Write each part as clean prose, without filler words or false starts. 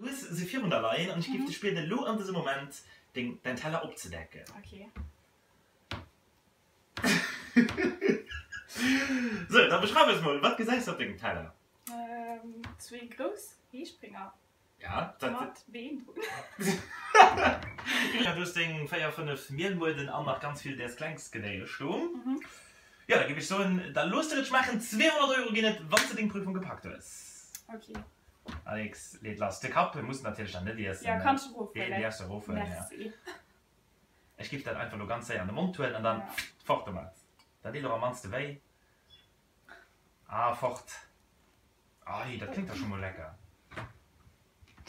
Du hues se virun der leien an ech géif dech bieden elo an dësem Moment deng däin Teller opzedecken. Ok. Sou, da beschreif eis mol, wat gesäis de op dengem Teller? Zwee grouss Heespringer. Ja, dat. Mat Been drun. Du hues deng 4, 5 Mielmueden an nach ganz vill däers Klengsgenéiesch do. Jo, da géif ech soen, da looss der et schmaachen. 200 Euro ginn et, wann s de deng Prüfung gepackt hues. Ok. Alex leet lass. De Kapp muss natierlech dann net iessen. Jo, kanns du erofhuelen. Deen däerfs du erofhuelen, ja. Merci. Ech géif dat einfach elo ganz séier an de Mond huelen an dann fort domat. Dat deet och am mannste wéi. A fort. Ei, dat kléngt dach scho mol lecker.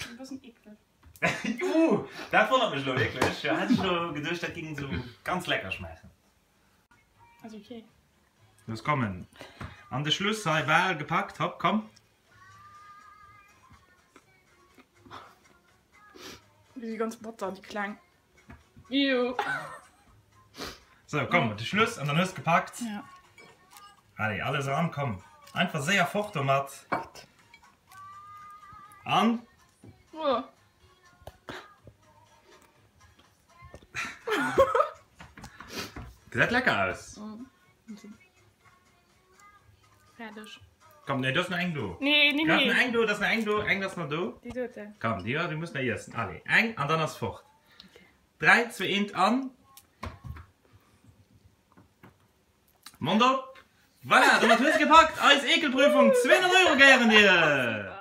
E bëssen eekleg. Uh, dat wonnert mech elo wierklech. Jo, hätt ech elo geduecht, dat géing esou ganz lecker schmaachen. Ass ok. Los kommen. An de Schluss hei bal gepackt. Hopp, komm. Déi si ganz batter, déi kleng. Iu. So, komm, de Schluss an dann hues gepackt. Ja. Allez, alles eran, komm. Einfach séier fort domat. An? Oh. Gesäit lecker aus. Mm. Fäerdeg. Komm, nee, do ass nach eng do. Nee, nee, Da ass nee. nach eng do, da ass nach eng do, eng ass nach do. Déi dote. Komm, déi, déi muss nach iessen. Allez, eng an dann ass fort. 3, 2, 1 an. Mond op. Voilà, domat hues de gepackt. Eis Ekelprüfung, 200 Euro gehéieren dir.